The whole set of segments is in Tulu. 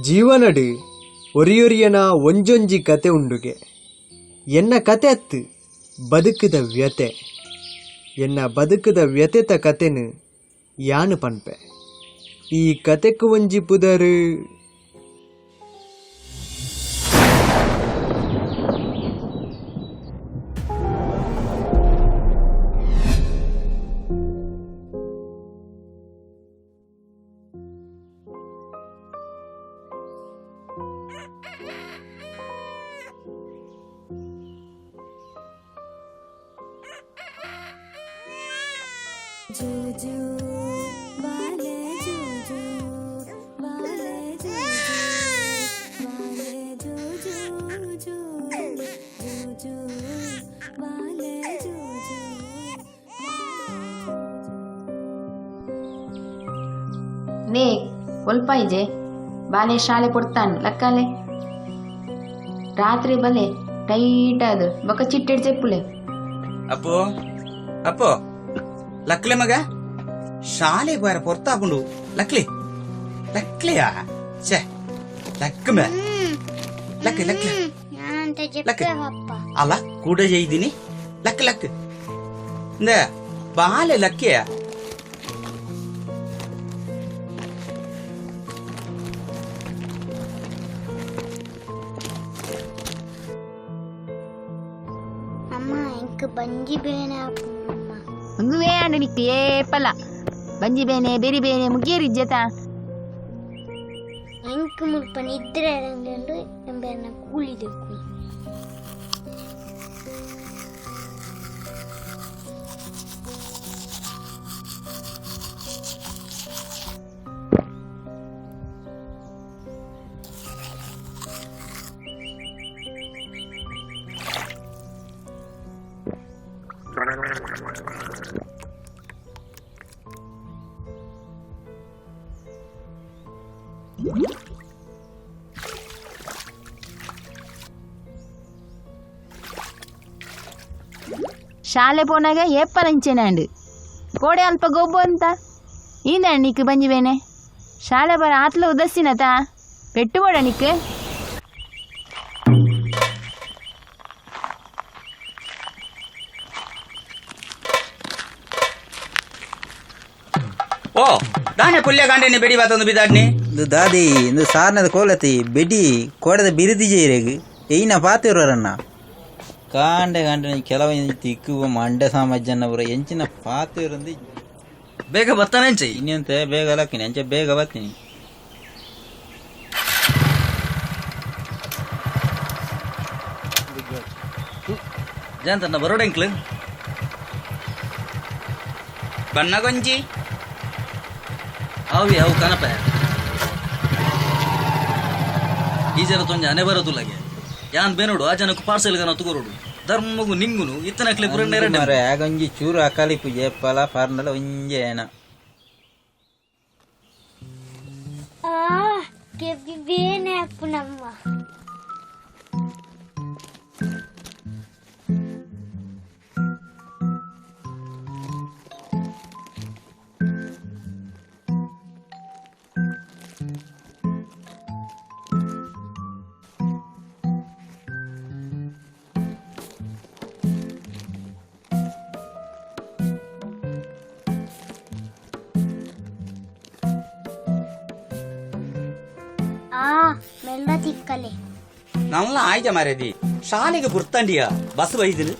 ಜೀವನಡು ಒರಿಯೊರಿಯನ ಒಂಜೊಂಜಿ ಕತೆ ಉಂಡುಗೆ. ಎನ್ನ ಕತೆ ಅತ್ತು ಬದುಕುದ ವ್ಯತೆ. ಎನ್ನ ಬದುಕುದ ವ್ಯತೆತ ಕತೆನು ಯಾನು ಪನ್ಪೆ. ಈ ಕತೆಕು ಒಂಜಿ ಪುದರು. ನೇ ಒಲ್ಪಾಯಿಜೆ ಬಾಲೆ ಶಾಲೆ ಕೊಡ್ತಾನ್ ಲಕ್ಕಾಲೆ ರಾತ್ರಿ ಬಲೆ ಟೈಟ್ ಅದು ಬೊಕ ಚಿಟ್ಟೆಡ್ ಚೆಪ್ಪುಲೆ. ಅಪ್ಪೋ ಅಪ್ಪೋ ಲಕ್ಲೆ ಮಗ ಶಾಲೆ ಬಾರ ಪೊರ್ತಾಪುಂಡು ಲಕ್ಲೆ ಲಕ್ಲೆಯಾ ಛೇ ಲಕ್ಕಮೆ ಲಕ್ ಲಕ್ ಲಕ್ ಅಲ್ಲ ಕೂಡ ചെയ്തിನಿ ಲಕ್ ಲಕ್ ಇಂದ ಬಾಲೆ ಲಕ್ಕೆಯ. ಅಮ್ಮ ಎಂಕ್ ಬಂಜಿ ಬೇನೆ ಆಪುಂಡಮ್ಮ. ಒಂದುವೇ ಆಂಡ ನಿಕ್ಕು ಏಪಲ ಬಂಜಿ ಬೇನೆ ಬೆರಿ ಬೇನೆ ಮುಗಿಯರಿಜ್ಜತಾ. ಎಂಕ್ ಮುಲ್ಪ ನಿದ್ರೆ ಇರಂಗಂಡು ಎಂಬೆರ್ನ ಕೂಲಿ ದೆಕ್ಕು. ಶಾಲೆ ಪೋನಾಗ ಏಪಲ ಇಂಚೆನಾಂಡು ಕೋಡೆ ಅಲ್ಪ ಗೊಬ್ಬು ಅಂತ ಈಂದಾಂಡ್ ನಿಕ್ಕು ಬಂಜಿ ಬೇನೆ ಶಾಲೆ ಬರ ಆತ್ಲ ಉದಸ್ಸಿನತಾ ಪೆಟ್ಟು ಬೋಡ ನಿಕ್ಕು. ಓ ದಾನೆ ಪುಲ್ಯ ಗಾಂಡೆನೆ ಬೆಡಿ ಬಾತೊಂದು ಬಿದಾಡ್ನಿ. ಇಂದು ದಾದಿ ಇಂದು ಸಾರ್ನದ ಕೋಲತಿ ಬೆಡಿ ಕೋಡದ ಬಿರುದಿ ಜೈರೆಗ್ ಎಯ್ನ ಪಾತಿರೋರನ್ನ ಕಾಂಡೆ ಕಾಂಡೆ ಕೆಲವು ತಿಕ್ಕು ಮಂಡೆ ಸಾಮಜ್ಜನ ಪೂರ ಎಂಚಿನ ಪಾತಿರಂದು ಬೇಗ ಬರ್ತಾನೆ ಅಂಚೆ. ಇನ್ನಂತೆ ಬೇಗ ಲಕ್ಕಿನಿ ಅಂಚೆ ಬೇಗ ಬರ್ತೀನಿ. ಜಾಂತನ್ನ ಬರೋಡೆಂಕ್ಲು ಬಣ್ಣ ಗೊಂಜಿ ಆವಿ ಅವು ಕನಪೆ ಈ ಜನ ತೊಂಜ ಅನೆ ಬರೋದುಲ್ಲಗೆ ಯಾನ್ ಬೇನೋಡು ಆ ಜನಕ್ಕೆ ಪಾರ್ಸೆಲ್ ಗನ ತುಗೋರೋಡು ಧರ್ಮಗು ನಿಂಗುನು ಇತ್ತನಕ್ಲೆ ಪುರ ಮರೆ ಆಗೊಂಜಿ ಚೂರು ಅಕಾಲಿ ಪೂಜೆ ಪಲ ಪಾರ್ನಲ ಒಂಜೆ ಏನ. ಆ ಕೆಬ್ಬಿ ಬೇನೆ ಆಪುಂಡಮ್ಮ. ಆ ಮೆಲ್ಲ ತಿಕ್ಕಲೆ. ನಲ್ಲ ಆಯ್ತ ಮಾರೇದಿ ಶಾಲೆಗೆ ಬುರ್ತಾಂಡಿಯ ಬಸ್ ಬೈದಿಲ್.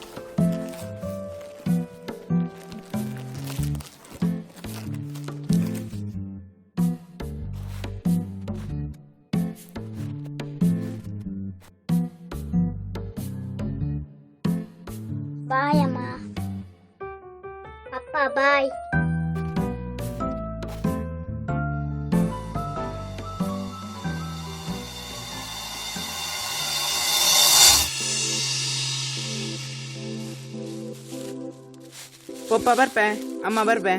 ಬಾಯ್ ಅಮ್ಮ. ಅಪ್ಪ ಬಾಯ್. ಪಪ್ಪ ಬರ್ಪೆ ಅಮ್ಮ ಬರ್ಪೆ.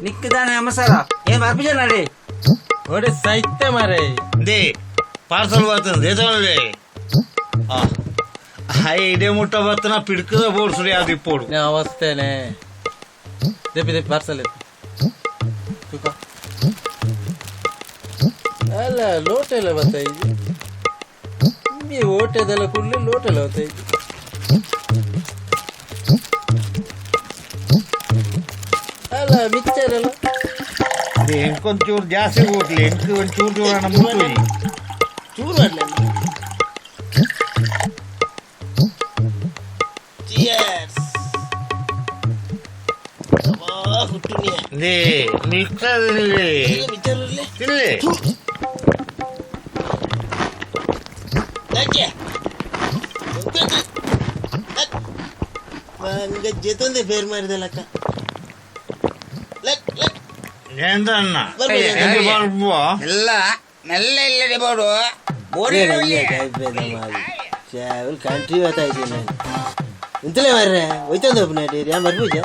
ನಿಕ್ಕದಾನೆ ಅಮಸರ ಬರ್ಪಿಜ ನಡಿ ಒಡೆ ಸೈತೆ ಮಾರೆ. They parcel ಬರ್ತದೆ ದೇತವಲ್ಲೇ. ಆ ಇಡೆ ಮುಟ್ಟ ಬರ್ತನ ಪಿಡ್ಕದ ಬೋರ್ಸುಡಿ ಅದು ಇಪ್ಪೋಡು. ಅವಸ್ಥೆನೆ ದೆಪ್ಪಿ ದೆಪ್ಪಿ ಪಾರ್ಸಲ್ ತುಕ. ಅಲ್ಲ ಲೋಟೆಲ್ಲ ಬರ್ತಾ ಇದೆ, ಈ ಓಟೆದೆಲ್ಲ ಕುಡ್ಲಿ ಲೋಟೆಲ್ಲ ಬರ್ತಾ ಇದೆ. ಅಲ್ಲ ಮಿಕ್ಚರ್ ಎಲ್ಲ. ಎಂಕೊಂಚೂರು ಜಾಸ್ತಿ ಹೋಗ್ಲಿ, ಎಂಕ್ ಒಂಚೂರು ಚೂರು ಹಣ ಮುಟ್ಟುನಿ. ಚೂರು ಮಾಡಲಿಲ್ಲ. They mixture ಇಲ್ಲಿ ತಿನ್ಲಿ. ಜೊತೆ ಬೇರ್ ಮಾಡಿದಲ್ಲಕ್ಕ. ಎಂತ ಅಣ್ಣ ಬರ್ಬುವ? ಎಲ್ಲ ಮೆಲ್ಲ ಇಲ್ಲದೆ ಬೋಡು ಬೋಡಿ. ಕಂಟ್ರಿ ಬರ್ತಾ ಇದ್ದೀನಿ ಇಂತಲೇ ಮಾರ್ರೆ, ಹೋಯ್ತಂದ ಒಬ್ಬನ ಯಾ ಬರ್ಬೂಜ.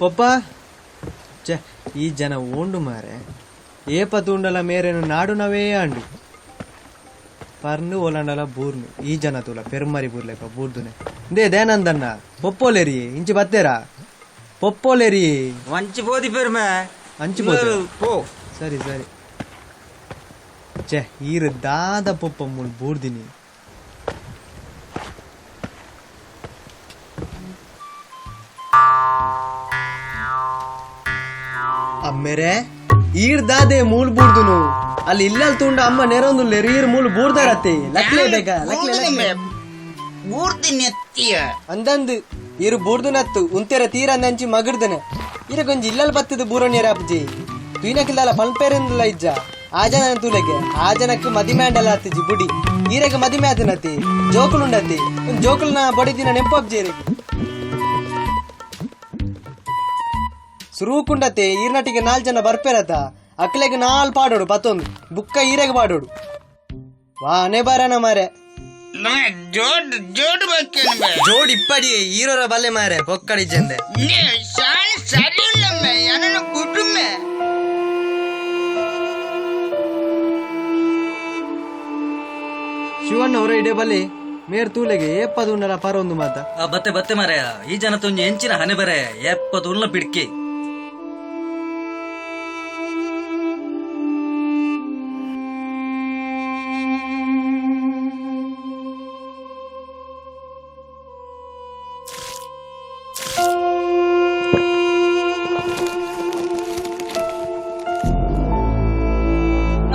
ಪಪ್ಪ ಛೆ, ಈ ಜನ ಓಂಡು ಮಾರೆ ಏಪ ತೂಂಡಲ ಮೇರೇನು ನಾಡು ನವೇ ಆಂಡು ಪರ್ನು ಓಲಂಡಲ ಬೂರ್ನು. ಈ ಜನ ತೂಲ ಪೆರ್ಮರಿ ಬೂರ್ಲೆಪ್ಪ ಬೂರ್ದುನೆ. They ದಯಾನಂದಣ್ಣ ಪೊಪ್ಪೋಲೆರಿ ಇಂಚಿ ಬತ್ತೇರಾ ಪೊಪ್ಪೋಲೆರಿ. ಮಂಚಿ ಪೋದಿ ಪೆರ್ಮೆ. ಅಂಚಿ ಪೋತೆ. ಪೋ. ಸರಿ ಸರಿ. ಛೆ, ಈರು ದಾದ ಪೊಪ್ಪ ಮೂಲು ಬೂರ್ದಿನಿ. ಅಮ್ಮೆರೆ ಈರ್ ದಾದೆ ಮೂಲ್ ಬೂರ್ದುನು. ಅಲ್ಲಿ ಇಲ್ಲಲ್ ತುಂಡ ಅಮ್ಮ ನೆರೊಂದುಲ್ಲೇರು, ಈರ್ ಮೂಲು ಬೂರ್ದಾರತ್ತೆ. ಲಕ್ಲೆ ಬೇಗ ಲಕ್ಲೆ ಲಕ್ಲೆ. ಬೂರ್ದಿ ನೆತ್ತಿಯ. ಅಂದಂದು ಈರು ಬೂರ್ದುನತ್ತು ಉಂತೆರ ತೀರ ಅಂದಂಚಿ ಮಗುರ್ದನೆ. ಈರ ಗೊಂಜಿ ಇಲ್ಲಲ್ ಬತ್ತದ ಬೂರೋಣ್ಯರ ಅಪ್ಜಿ ತುಯ್ನಕಿಲ್ಲಲ್ಲ ಪಲ್ಪೇರಂದಲ್ಲ ಇಜ್ಜ. ಆ ಜನ ತೂಲೆಗೆ ಆ ಜನಕ್ಕೆ ಮದಿಮೆ ಅಂಡಲ ಆತಿಜಿ ಬುಡಿ. ಈರೆಗೆ ಮದಿಮೆ ಆತನತಿ ಜೋಕುಲುಂಡತಿ ಒಂದ್ ಜೋಕುಲ್ನ ಬಡಿದಿನ ನೆಂಪಬ್ಜಿ ಈರೆಗೆ ಸುರೂಕುಂಡತೆ. ಈರ್ನಟಿಗೆ ನಾಲ್ ಜನ ಬರ್ಪೇರತ ಅಕ್ಲೆಗೆ ನಾಲ್ ಪಾಡೋಡು ಪತ್ತೊಂದು ಬುಕ್ಕ ಈರೆಗೆ ಪಾಡೋಡು. ವಾನೆ ಬರನ ಮಾರೆ. ಜೋಡ್ ಜೋಡ್ ಬಕ್ಕೇನು. ಜೋಡಿ ಇಪ್ಪಡಿ ಈರೋರ ಬಲ್ಲೆ ಮಾರೆ ಪೊಕ್ಕಡಿ ಜಂದೆ. ಸರಿ ಇಲ್ಲಮ್ಮೆ ಏನನ್ನು ಕುಟುಂಬ. ಶಿವಣ್ಣ ಅವರ ಇಡೆ ಬಲ್ಲೆ ಮೇರ್ ತೂಲೆಗೆ ಏಪದುಂಡಲ ಪರೊಂದು ಮಾತ. ಆ ಬತ್ತೆ ಬತ್ತೆ ಮಾರಾಯ, ಈ ಜನ ತೊಂಜಿ ಎಂಚಿನ ಹನೆ ಬರೆ ಎಪ್ಪತ್ತು ಉಳ್ಳ ಪಿಡ್ಕಿ.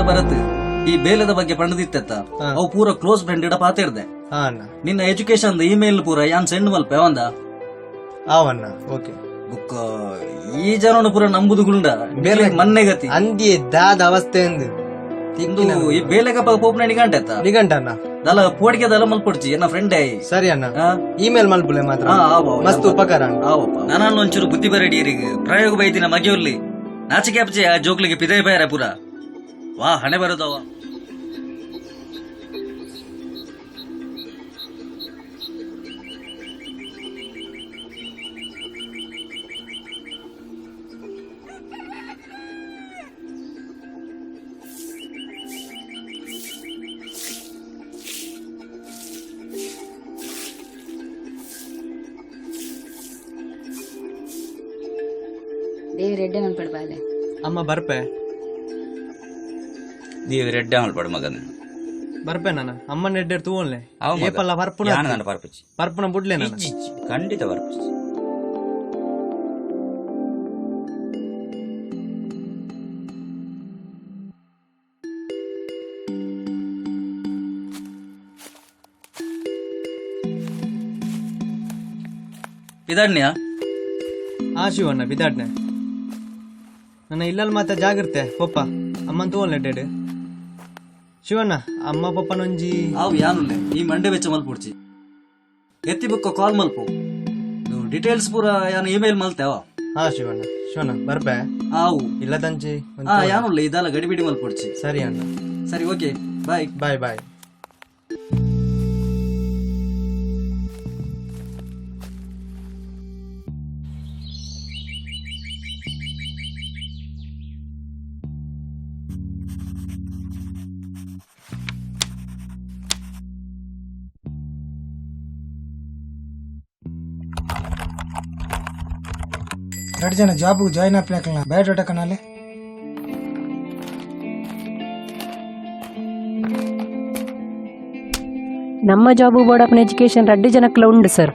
ಬರತ್ ಈ ಬೇಲೆದ ಬಗ್ಗೆ ಪಂಡದಿತ್ತೆತ್ತ ಅವು ಪೂರ ಕ್ಲೋಸ್ ಫ್ರೆಂಡ್ ಇಡ ಪಾತಿರ್ದೆ. ಹಾ ಅಣ್ಣ. ನಿನ್ನ ಎಜುಕೇಶನ್ ಇಮೇಲ್ ಪೂರ ಯಾನ್ ಸೆಂಡ್ ಮಲ್ಪೆ ಅವಂದ. ಆವಣ್ಣ ಓಕೆ. ಬುಕ್ಕ ಈ ಜನನು ಪೂರ ನಂಬುದು ಗುಂಡ ಬೇಲೆ ಮನ್ನೆ ಗತಿ. ಅಂದಿಯೇ ದಾದ ಅವಸ್ಥೆ ಎಂದು ಇಂದು ಈ ಬೇಲೆಗಪ್ಪ ಪೋಪ್ನ ನಿಗಂಟೆತ್ತ. ನಿಗಂಟ ಅಣ್ಣ. ದಲ ಪೋಡಿಗೆ ದಲ ಮಲ್ಪೊಡ್ಚಿ ಎನ್ನ ಫ್ರೆಂಡ್. ಸರಿ ಅಣ್ಣ, ಇಮೇಲ್ ಮಲ್ಪುಲೆ ಮಾತ್ರ. ಮಸ್ತ್ ಉಪಕಾರ ಅಣ್ಣ. ನಾನಲ್ಲ ಒಂಚೂರು ಬುದ್ಧಿ ಬರಡಿ ಈರಿಗೆ ಪ್ರಯೋಗ ಬೈದಿನ ಮಗೆಯೊಲ್ಲಿ ನಾಚಿಕೆ ಅಪ್ಚೆ ಆ ಜೋಕ್ಲಿಗೆ ಪಿದೇ ಬೇರೆ ಪೂರ ವಾ ಹಣೆ ಬರೋದವ. ದೇವ್ರ ಎಡ್ಡೆ ಮಲ್ಪಡು ಬಾಲೆ. ಅಮ್ಮ ಬರ್ಪೆ. ದೇವ್ರ ಎಡ್ಡೆ ಮಲ್ಪಡು ಮಗನ. ಬರ್ಪೆ ನಾನು ಅಮ್ಮನ ಎಡ್ಡೆ ತೂವನ್ಲೆ. ಏಪಲ್ಲ ಪರ್ಪುನ ನಾನು ಪರ್ಪುಚಿ ಪರ್ಪುನ ಬುಡ್ಲೆ ನಾನು. ಖಂಡಿತ ಬರ್ಪುಚಿ. ಬಿದಾಡ್ನ್ಯಾ? ಆ ಶಿವಣ್ಣ ಬಿದಾಡ್ನೆ. ನನ್ನ ಇಲ್ಲಲ್ಲಿ ಮಾತ್ರ ಜಾಗ್ರತೆ ಪಪ್ಪ ಅಮ್ಮನ್ ತೂವನ್ಲೆ ಎಡ್ಡೆಡ್. ಶಿವಣ್ಣ ಅಮ್ಮ ಪಪ್ಪನೊಂಜಿ ಅವು ಯಾನುಲ್ಲೆ ಈ ಮಂಡೆ ವೆಚ್ಚ ಮಲ್ಪುಡ್ಚಿ ಎತ್ತಿ ಬುಕ್ಕ ಕಾಲ್ ಮಲ್ಪು ಡೀಟೇಲ್ಸ್ ಪೂರ ಯಾನು ಇಮೇಲ್ ಮಲ್ತೇವ. ಹಾ ಶಿವಣ್ಣ ಶಿವಣ್ಣ ಬರ್ಬೆ ಆವು ಇಲ್ಲದಂಚಿ. ಹಾ ಯಾನುಲ್ಲೆ ಇದೆಲ್ಲ ಗಡಿಬಿಡಿ ಮಲ್ಪುಡ್ಚಿ. ಸರಿ ಅಣ್ಣ. ಸರಿ ಓಕೆ ಬಾಯ್. Boy boy. ಎರಡು ಜನ ಜಾಬ್ಗೆ ಜಾಯ್ನ್ ಆಪ್ಲಾಕಲ್ಲ ಬಯೋಡಾಟಾ ಕಣಾಲೆ. ನಮ್ಮ ಜಾಬ್ ಬೋರ್ಡ್ ಆಫ್ ಎಜುಕೇಶನ್ ರಡ್ಡು ಜನಕ್ಲ ಉಂಡು ಸರ್.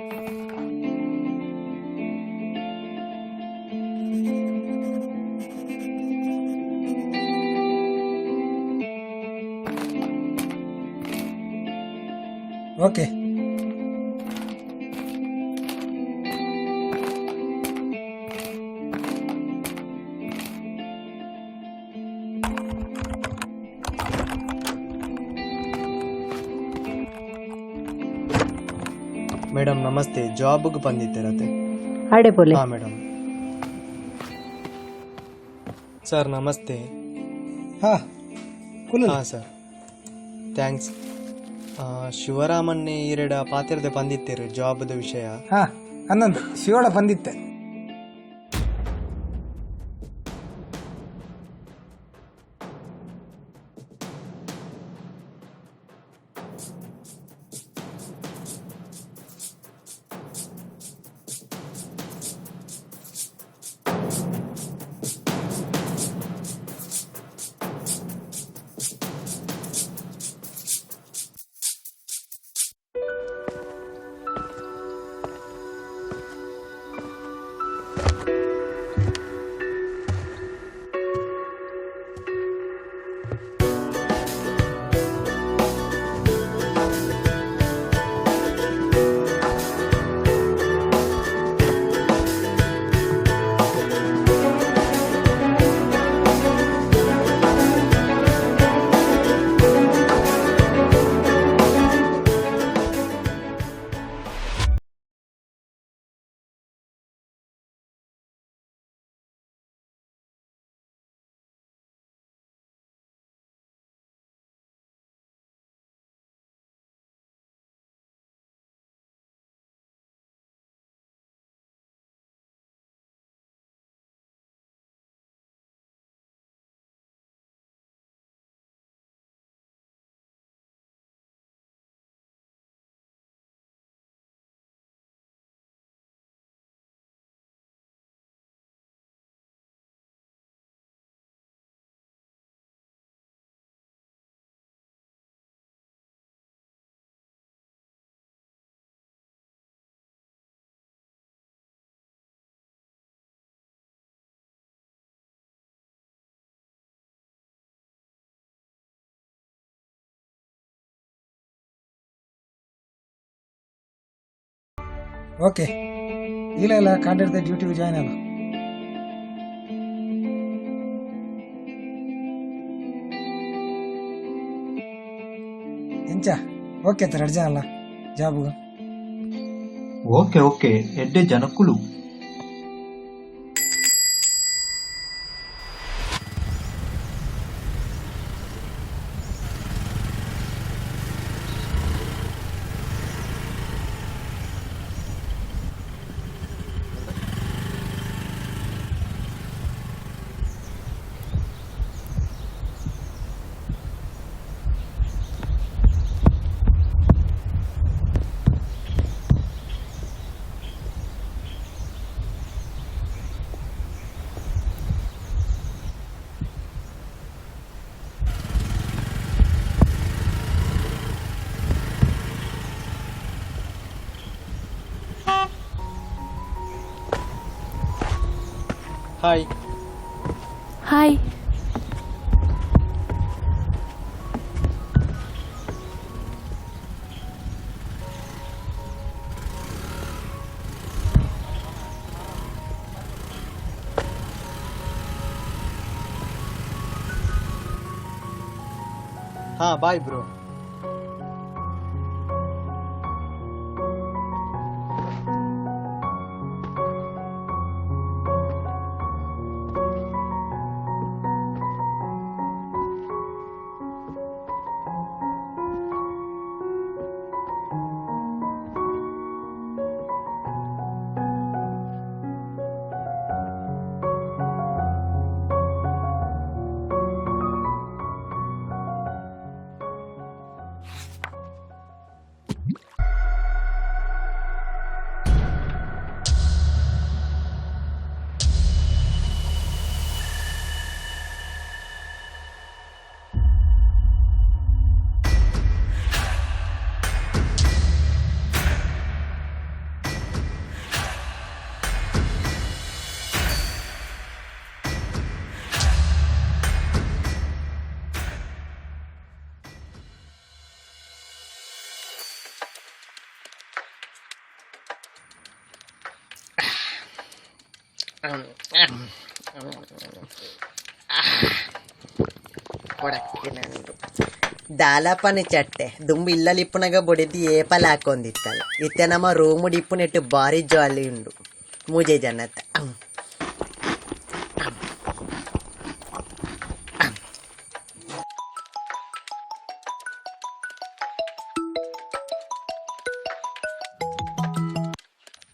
ಓಕೆ. ಮೇಡಮ್ ನಮಸ್ತೆ, ಜಾಬ್ಗೆ ಬಂದಿದ್ದೀರತ್ತೆ? ಆಡೆ ಪೋಲೆ. ಹಾಂ ಮೇಡಮ್. ಸರ್ ನಮಸ್ತೆ. ಹಾಂ ಹಾಂ ಸರ್ thanks. ಶಿವರಾಮನ್ನೇ ಈರೆಡ ಪಾತಿರದೆ ಬಂದಿತ್ತೀರು ಜಾಬ್ದ ವಿಷಯ. ಹಾಂ ಅನ್ನೊಂದು ಶಿವಳ ಬಂದಿತ್ತೆ. ಓಕೆ ಇಲ್ಲ ಇಲ್ಲ ಕಾಂಟ್ರಾಕ್ಟ್ ಡ್ಯೂಟಿಗೆ ಜಾಯ್ನ್ ಅಲ್ಲ. ಎಂಚ ಓಕೆ ಎರಡು ಜನ ಅಲ್ಲ ಜಾಬ್ಗೆ? ಓಕೆ ಓಕೆ ಎಡ್ಡೆ ಜನಕ್ಕುಲು. ಹಾಯ್. ಹಾಯ್. ಹಾ ಬಾಯ್ ಬ್ರೋ. ದಾಲಪನ ಚಟ್ಟೆ ದುಂಬು ಇಲ್ಲಲಿಪ್ಪುನಗ ಬೊಡೆದಿ ಏಪಲ ಹಾಕೊಂದಿತ್ತಲ್ಲ ಇತ್ತೆ ನಮ್ಮ ರೂಮು ಡಿಪ್ಪುನೆಟ್ಟು ಬಾರಿ ಜಾಲಿ ಉಂಡು ಮೂಜೆ ಜನತ.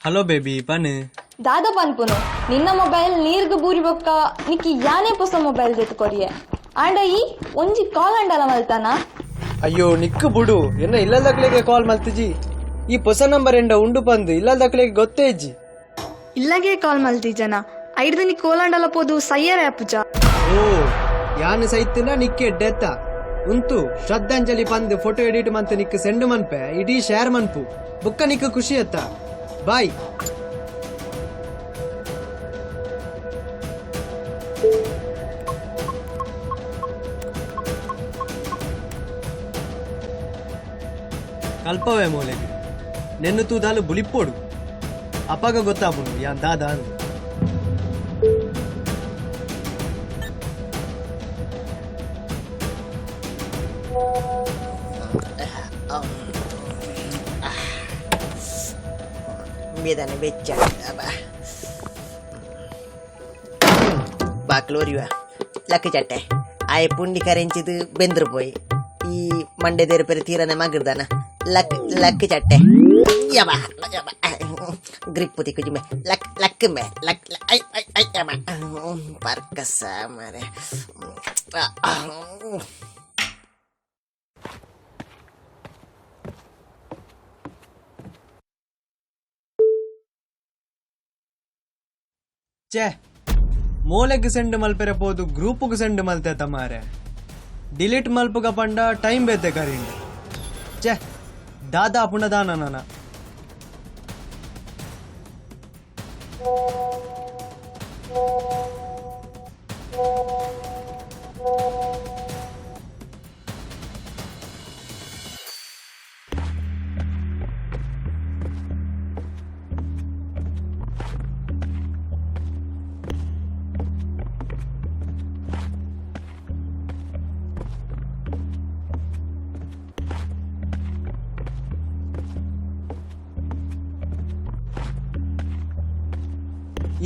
ಹಲೋ ಬೇಬಿ ಪನ್ ದಾದ ಪನ್ಪುನು ನಿನ್ನ ಮೊಬೈಲ್ ನೀರ್ಗ್ ಬೂರಿ ಬೊಕ್ಕ ನಿಕ್ಕಿ ಯಾನೇ ಪೊಸ ಮೊಬೈಲ್ ದೆತ್ತು ಕೊರಿಯೆ ಆಂಡ ಈ ಒಂಜಿ ಕಾಲ್ ಅಂಡಲ ಮಲ್ತಾನ. ಅಯ್ಯೋ ನಿಕ್ಕು ಬುಡು ಎನ್ನ ಇಲ್ಲದಕ್ಲೆಗೆ ಕಾಲ್ ಮಲ್ತಿಜಿ ಈ ಹೊಸ ನಂಬರ್ ಎಂಡ ಉಂಡು ಪಂದು ಇಲ್ಲದಕ್ಲೆಗೆ ಗೊತ್ತೇ ಇಜ್ಜಿ. ಇಲ್ಲಗೆ ಕಾಲ್ ಮಲ್ತಿ ಜನ ಐಡ್ದು ನಿ ಕೋಲಾಂಡಲ ಪೋದು ಸಯ್ಯರ ಪೂಜಾ. ಓ ಯಾನು ಸೈತಿನ ನಿಕ್ಕೆ ಡೆತ್ತ ಉಂತು ಶ್ರದ್ಧಾಂಜಲಿ ಪಂದು ಫೋಟೋ ಎಡಿಟ್ ಮಂತ್ ನಿಕ್ಕು ಸೆಂಡ್ ಮನ್ಪೆ ಇಡೀ ಶೇರ್ ಮನ್ಪು ಬುಕ್ಕ ನಿಕ್ಕು ಖುಷಿ ಅತ್ತ ಬಾಯ್. ಕಲ್ಪವೇ ಮೂಲೆಗೆ ನೆನ್ನು ತೂದಾಲು ಬುಲಿಪ್ಪೋಡು ಅಪ್ಪಾಗ ಗೊತ್ತಾಪುನು ಯಾನ್ ದಾದ ಅಂದು. ಬೇದಾನೆ ಬೆಚ್ಚ ಬಾಕ್ಲೋರಿವ ಲಕ್ಕ ಚಟ್ಟೆ ಆಯೆ ಪುಂಡಿ ಕರೆಂಚಿದು ಬೆಂದ್ರು ಪೋಯಿ ಈ ಮಂಡೆ ದೇರು ಪೆರೆ ತೀರನೆ ಮಗರ್ದಾನ ಲಕ್ ಲಕ್ ಚಟ್ಟೆ ಯಬ ಯಬ ಗ್ರಿಪ್ ತಿಕ್ಕು ಲಕ್ ಲಕ್ ಮೇ luck I I I ಯಬ ಪರ್ಕಸ ಮಾರೆ. ಛೇ ಮೋಲೆಗ್ ಸೆಂಡ್ ಮಲ್ಪೆರೆ ಪೋದು ಗ್ರೂಪ್ಗೆ ಸೆಂಡ್ ಮಲ್ತೆ ತಮಾರೆ ಡಿಲೀಟ್ ಮಲ್ಪುಗ ಪಂಡ ಟೈಮ್ ಬೇತೆ ಕರಿಂಡು. ಛೇ ದಾದಾ ಪುಣದಾನ ನನ.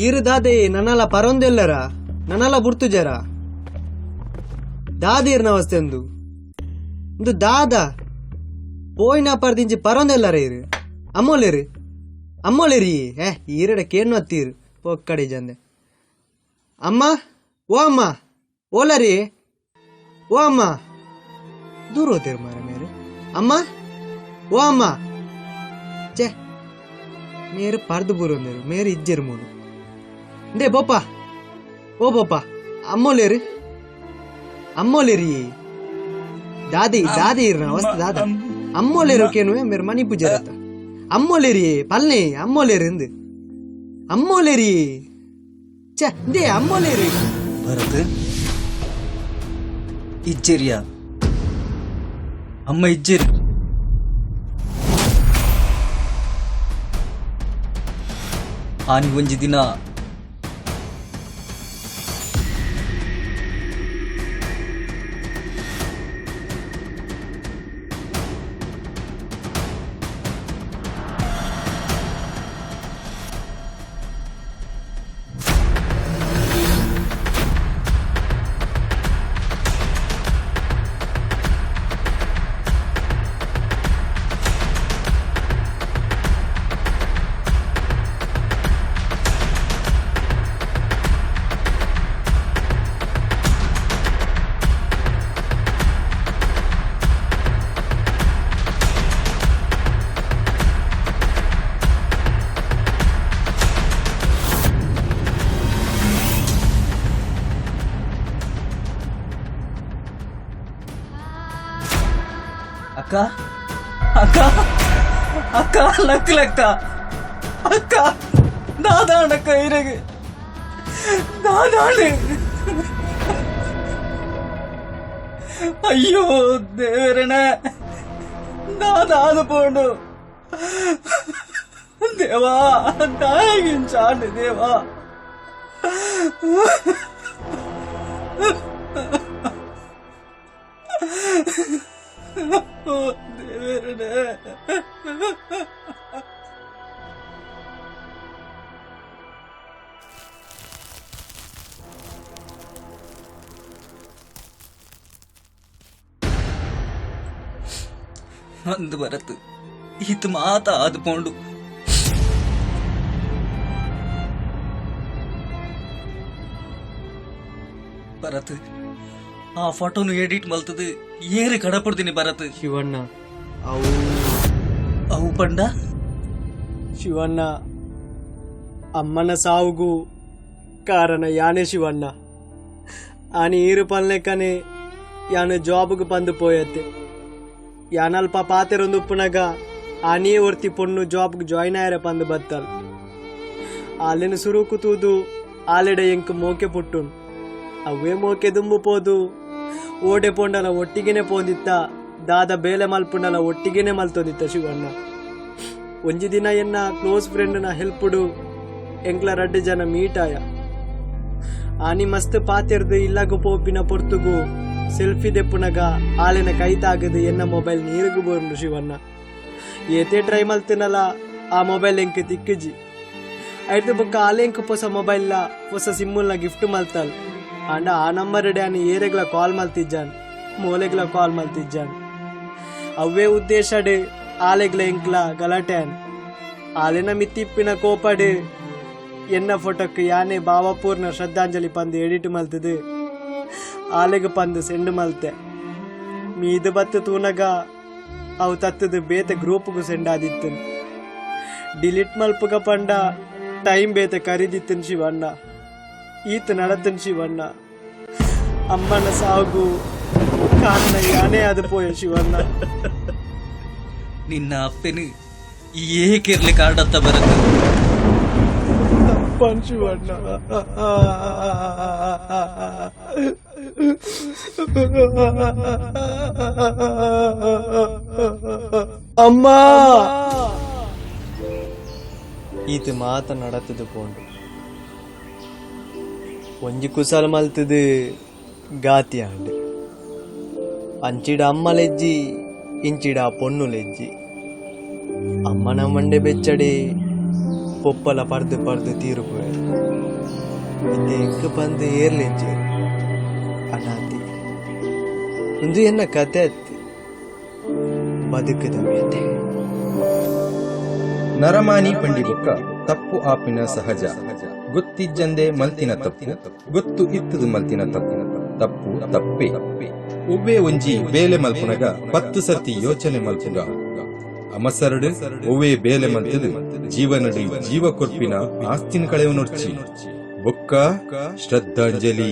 ಈರು ದಾದೆ ನನ್ನಲ ಪರೊಂದೆಲ್ಲರ ನನ್ನಲ ಬುರ್ತು ಜರ ದಾದೀರ್ನ ಅವಸ್ಥೆಂದು ಇಂದು ದಾದ ಪೋಯಿನ ಪರ್ದಿಂಚಿ ಪರೊಂದೆಲ್ಲರ ಇರು ಅಮ್ಮೋಲೇರು ಅಮ್ಮೋಲೇರಿ ಏ ಈರಡ ಕೇನು ಹತ್ತೀರು ಪೊಕ್ಕಡಿ ಜಂದೆ. ಅಮ್ಮ ಓ ಅಮ್ಮ ಓಲರಿ ಓ ಅಮ್ಮ ದೂರ ಹೋತೀರು ಮಾರ ಮೇರು. ಅಮ್ಮ ಓ ಅಮ್ಮ ಛೇ ಮೇರು ಪರ್ದು ಬೂರೊಂದೇರು ಮೇರು ಇಜ್ಜೆರು ಮೂಲು ಇಂದೇ ಬೋಪ ಓ ಬೋಪ ಅಮ್ಮೋಲೇರು ಅಮ್ಮೋಲೇರಿ ದಾದಿ ದಾದಿ ಇರ್ನ ಅವಸ್ಥೆ ದಾದ ಅಮ್ಮೋಲೇರು ಕೇನುವೆ ಮೇರು ಮನಿ ಪೂಜೆ ರತ್ತ ಅಮ್ಮೋಲೇರಿ ಪಲ್ನೆ ಅಮ್ಮೋಲೇರು ಇಂದು ಅಮ್ಮೋಲೇರಿ ಛೇ ಇಂದೇ ಅಮ್ಮೋಲೇರಿ. ಭರತ್ ಇಜ್ಜೆರಿಯಾ ಅಮ್ಮ ಇಜ್ಜೆರಿ ಆನಿ ಒಂಜಿ ದಿನ ಅಕ್ಕ ಅಕ್ಕ ಲಕ್ ಲಕ್ಕ ಅಕ್ಕ ದಾದಾಣಕ್ಕ ಇರಗೆ ದಾದಾಣೆ. ಅಯ್ಯೋ ದೇವರಣ ದಾದಾದು ಪೋಂಡು ದೇವಾ ನಾಯಿಗಿಂಚಾಂಡು ದೇವಾ. ದೇವರೇ ಅಂದು ಬರತ್ತು ಈತ ಮಾತ ಆದು ಪೋಂಡು. ಭರತ್ ಆ ಫೋಟೋನು ಎಡಿಟ್ ಮಲ್ತದು ಏರು ಕಡಪಡ್ತೀನಿ ಭರತ್. ಶಿವಣ್ಣ ಅವು ಅವು ಪಂಡ ಶಿವಣ್ಣ ಅಮ್ಮನ ಸಾವುಗೂ ಕಾರಣ ಯಾನೆ ಶಿವಣ್ಣ. ಆನಿ ಈರು ಪಲ್ಲೆಕ್ಕನೆ ಯಾನು ಜಾಬ್ಗೆ ಬಂದು ಪೋಯತ್ತೆ. ಯಾನಲ್ಪ ಪಾತೆರೊಂದು ಉಪ್ಪುನಗ ಆನಿಯೇ ಒರ್ತಿ ಪೊಣ್ಣು ಜಾಬ್ಗೆ ಜಾಯ್ನ್ ಆಯರ ಪಂದು ಬತ್ತಲ್. ಆಲೆನ ಸುರುಕು ತೂದು ಆಲೆಡ ಎಂಕ್ ಮೋಕೆ ಪುಟ್ಟುನ್. ಅವೇ ಮೋಕೆ ದುಂಬು ಪೋದು ಓಡೆ ಪೊಂಡಲ ಒಟ್ಟಿಗೆನೆ ಪೋಂದಿತ್ತ, ದಾದ ಬೇಲೆ ಮಲ್ಪುಂಡಲ ಒಟ್ಟಿಗೆನೆ ಮಲ್ತೊಂದಿತ್ತ ಶಿವಣ್ಣ. ಒಂಜಿ ದಿನ ಎನ್ನ ಕ್ಲೋಸ್ ಫ್ರೆಂಡ್ನ ಹೆಲ್ಪುಡು ಎಂಕ್ಲ ರಡ್ಡು ಜನ ಮೀಟಾಯ. ಆನಿ ಮಸ್ತ್ ಪಾತೆರ್ದು ಇಲ್ಲಗು ಪೋಪಿನ ಪೊರ್ತುಗು ಸೆಲ್ಫಿ ದೆಪ್ಪುನಗ ಆಲೆನ ಕೈ ತಾಗದು ಎನ್ನ ಮೊಬೈಲ್ ನೀರುಗು ಬೋರ್ನು ಶಿವಣ್ಣ. ಏತೆ ಟ್ರೈ ಮಲ್ತಿನಲ ಆ ಮೊಬೈಲ್ ಎಂಕ್ ತಿಕ್ಕಜಿ. ಐದು ಬೊಕ್ಕ ಆಲೆಂಕ್ ಪೊಸ ಮೊಬೈಲ್ಲ ಹೊಸ ಸಿಮ್ಮುಲ್ನ ಗಿಫ್ಟ್ ಮಲ್ತಲ್. ಅಂಡ ಆ ನಂಬರ್ ಡ್ಯಾನಿ ಏರೆಗ್ಲ ಕಾಲ್ ಮಲ್ತಿಜ್ಜಾನ್, ಮೋಲೆಗ್ಲ ಕಾಲ್ ಮಲ್ತಿಜ್ಜಾನ್. ಅವೇ ಉದ್ದೇಶಡ್ ಆಲೆಗ್ಲ ಎಂಕ್ಲ ಗಲಾಟ್ಯಾನ್. ಆಲೆನ ಮಿತ್ತಿಪ್ಪಿನ ಕೋಪಡ್ ಎನ್ನ ಫೋಟೋಕ್ಕೆ ಯಾನೆ ಭಾವಪೂರ್ಣ ಶ್ರದ್ಧಾಂಜಲಿ ಪಂದು ಎಡಿಟ್ ಮಲ್ತದು ಆಲೆಗ್ ಪಂದು ಸೆಂಡ್ ಮಲ್ತೆ. ಮೀದು ಬತ್ತು ತೂನಗ ಅವು ತತ್ತದು ಬೇತೆ ಗ್ರೂಪ್ಗೂ ಸೆಂಡ್ ಆದಿತ್ತು. ಡಿಲೀಟ್ ಮಲ್ಪುಗ ಪಂಡ ಟೈಮ್ ಬೇತೆ ಕರಿದಿತ್ತನ್ ಶಿವಣ್ಣ. ಈತ ನಡತನ್ ಶಿವಣ್ಣ. ಅಮ್ಮನ ಸಾಗು ಕಾರಣ ಯಾನೇ ಅದು ಪೋಯ ಶಿವಣ್ಣ. ನಿನ್ನ ಅಪ್ಪೆನು ಏಕಿರ್ಲಿ ಕಾರ್ಡತ್ತ ಬರುತ್ತೆ ತಪ್ಪನ್ ಶಿವಣ್ಣ. ಅಮ್ಮ ಈತ ಮಾತ ನಡತದು ಪೋಂಡು. ಒಂಜಿ ಕುಸಲ್ ಮಲ್ತದು ಗಾತಿ ಆಂಡ್. ಅಂಚಿಡ ಅಮ್ಮ ಲೆಜ್ಜಿ ಇಂಚಿಡ ಪೊಣ್ಣು ಲೆಜ್ಜಿ. ಅಮ್ಮನ ಮಂಡೆ ಬೆಚ್ಚಡೆ ಪೊಪ್ಪಲ ಪರ್ದು ಪರ್ದು ತೀರುಪುವೆರ್. ಇತ್ತೆ ಎಂಕ್ ಪಂದು ಏರ್ಲೆಜ್ಜೇರು ಅನಾತಿ. ಇಂದು ಎನ್ನ ಕತೆ ಅತ್ತಿ ಬದುಕದ ವ್ಯಥೆ. ನರಮಾನಿ ಪಂಡಿ ಬೊಕ್ಕ ತಪ್ಪು ಆಪಿನ ಸಹಜ. ಗೊತ್ತಿಜ್ಜಂದೆ ಮಲ್ತಿನ ತಪ್ಪು, ಗೊತ್ತು ಇತ್ತದು ಮಲ್ತಿನ ತಪ್ಪು, ತಪ್ಪು ತಪ್ಪೆ. ಒವ್ವೇ ಒಂಜಿ ಬೇಲೆ ಮಲ್ಪುನಗ 10 ಸರ್ತಿ ಯೋಚನೆ ಮಲ್ಪುಗ. ಅಮಸರಡು ಒವ್ವೇ ಬೇಲೆ ಮಲ್ತದು ಜೀವನಡು ಜೀವ ಕೊರ್ಪಿನ ಆಸ್ತಿನ ಕಳೆವು ನೊರ್ಚಿ. ಬೊಕ್ಕ ಶ್ರದ್ಧಾಂಜಲಿ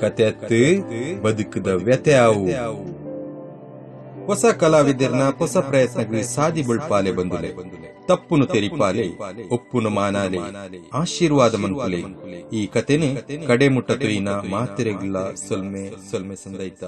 ಕತೆ ಬದುಕದ ವ್ಯತೆ ಆವು. ಹೊಸ ಕಲಾವಿದರ್ನ ಹೊಸ ಪ್ರಯತ್ನಗಳು ಸಾದಿ ಬುಳ್ಪಾಲೆ ಬಂದುಲೆ. ತಪ್ಪುನು ತೆರಿಪಾಲೆ, ಒಪ್ಪುನು ಮಾನಾಲೆ, ಆಶೀರ್ವಾದ ಮನ್ಪುಲೆ. ಈ ಕತೆನೆ ಕಡೆ ಮುಟ್ಟ ತೊಯ್ನ ಮಾತೆರೆಗ್ಲ ಸೊಲ್ಮೆ ಸೊಲ್ಮೆ ಸಂದೈತ.